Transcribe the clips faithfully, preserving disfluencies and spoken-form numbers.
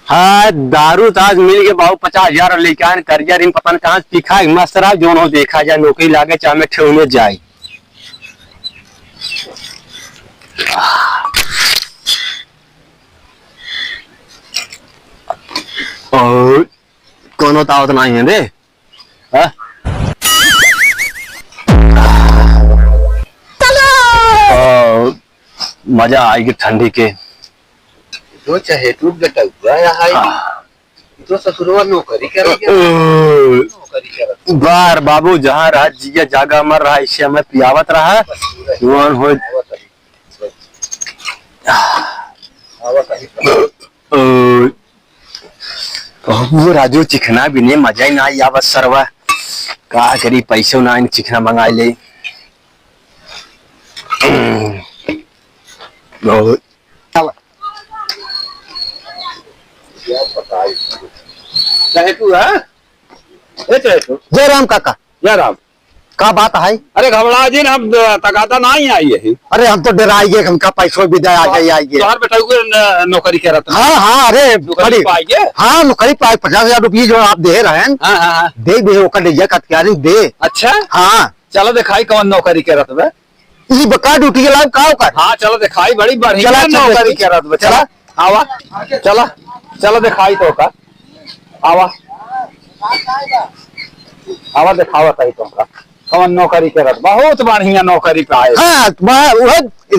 हाँ, दारू त आज मिल गए बाबू, पचास हजार और लेके आन कर्जा रिन, पता न कहाँ से पिखा है, मस्त रहा, जोन हो देखा जाए, नौकरी लागे चाहे मैं ठेहुने जाए। और कोनो तावत नहीं है रे। हाँ? ओ, मजा आएगी ठंडी के। जो चाहे तू बेटा हुआ यहाँ आएगी। हाँ। तो ससुरवा नौकरी करे के। ओ, नौकरी करे। बार बाबू जहाँ रहा जिया जागा मर रहा, इसे हमें पियावत रहा। बस पूरा जुआन हो। आवत है। आवत है। ओ, वो राजू चिखना भी नहीं, मजा ही ना आई आवत सरवा। का करी, पैसो ना आइन, चिखना मंगा ले। बहुत। चाहे तू है? ए, चाहे तू। जय राम काका। जय राम। का बात है? अरे घबरा जिन, हम तकादा ना ही आई है। अरे हम तो डराई गए, हमका पैसो भी दे, आ जाए, आई गए। तोहर बेटा को न-, नौकरी करत है। हाँ, हाँ, अरे नौकरी बड़ी पाई गए? हाँ, नौकरी पाई, पचास हजार रुपये जो आप दे रहे हैं, हाँ, हाँ, हाँ। दे दे, ओकर ले जा, कतकारिन दे। अच्छा? हाँ। चलो दिखाई कौन नौकरी करत बे? ई बका ड्यूटी के लाभ का ओकर? हाँ, चलो दिखाई, बड़ी बढ़िया चला, चल, नौकरी चल। करत बे। चला। आवा, चला, चला दिखाई तो का। आवा। आवा दिखावा तही तुमका। कौन नौकरी करत? बहुत बढ़िया नौकरी पाए। हाँ, बा-, उहे,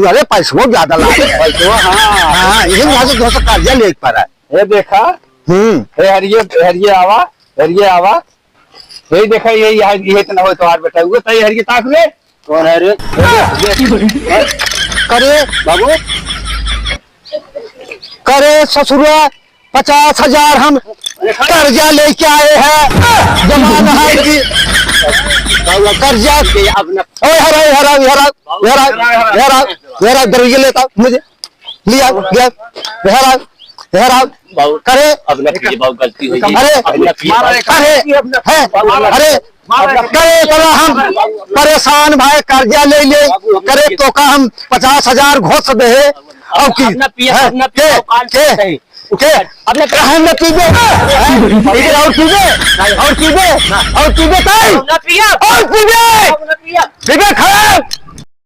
अरे पैसो ज्यादा लागे। पैसो, हाँ। हाँ, यही वजह से थोड़ा सा कर्जा ले पड़ा। ये देखा। हम्म। हे हरिये, हरिये आवा, हरिये आवा। यही देखा, यही, यही, यही तो ना हो तो आर बेटा। वो तही हरिये ताक रे। कौन है रे? करे बाबू, करे ससुरा, पचास हजार हम कर्जा लेके आए हैं, जमा नहीं कि कर्जा। अब न ओए हराओ, हराओ, हराओ, हराओ, हराओ, हराओ, दरवाजे लेता मुझे लिया, गया, हराओ, हराओ, बाबू, करे, अब न कीजिए बाबू, गलती हो गई। अरे, अब न कीजिए बाबू। अरे, है, अरे, करे तोरा हम परेशान भाई, कर्जा ले ले, करे तोका हम पचास हजार घोष दे, और की, अब ना पिया, है, अब ना पिया, के, औकात के, नहीं। के, अब ना पिया। हम ना पीबे, हैं? पीबे और पीबे, और पीबे, और पीबे ताई, अब ना पिया। और पीबे, अब ना पिया। पीबे खराब।